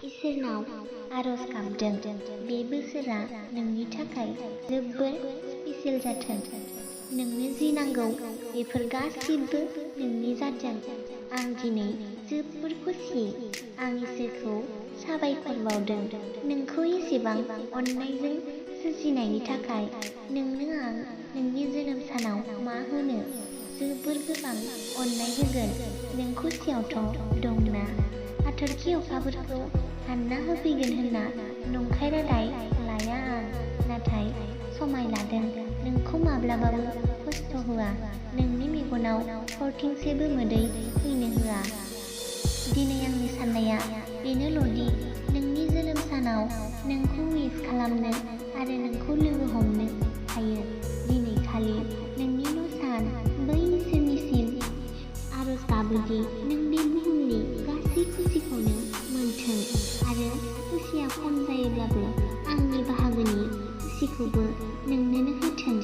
इसोरनाव आरज गाबदों बे बोसोरा नोंनि थाखाय जोबोर स्पेसियेल जाथों। नोंनो जि नांगौ बेफोर गासिबो नोंनि जाथों। आं दिनै जोबोर खुसि। आं इसोरखौ साबायखर बावदों नोंखौ एसेबां अननायजों सोरजिनायनि थाखाय। नोंनो आं नोंनि जोनोम सानाव मा होनो जोबोर गोबां अननाय होगोन। नों खुसियावथ' दंना। हाथरखि अखाफोरखौ हानना होफैगोन होनना नंखाय रादाय लाया आं, नाथाय समाय लादों। नोंखौ माब्लाबाबो खस्थ' होआ, नोंनि मेगनाव थरथिंसेबो मोदै फैनो होआ। दिनै आंनि साननाया बेनोल'दि नोंनि जोनोम सानाव नोंखौ उइस खालामनो आरो नोंखौ लोगो हमनो हायो। दिनै खालि नोंनिल' सान। बै इसोरनिसिम आरज गाबोदि नों बे बुहुमनि गासै खुसिखौनो मोनथों आरो खुसिया खम जायोब्लाबो आंनि बाहागोनि खुसिखौबो नोंनोनो होथों।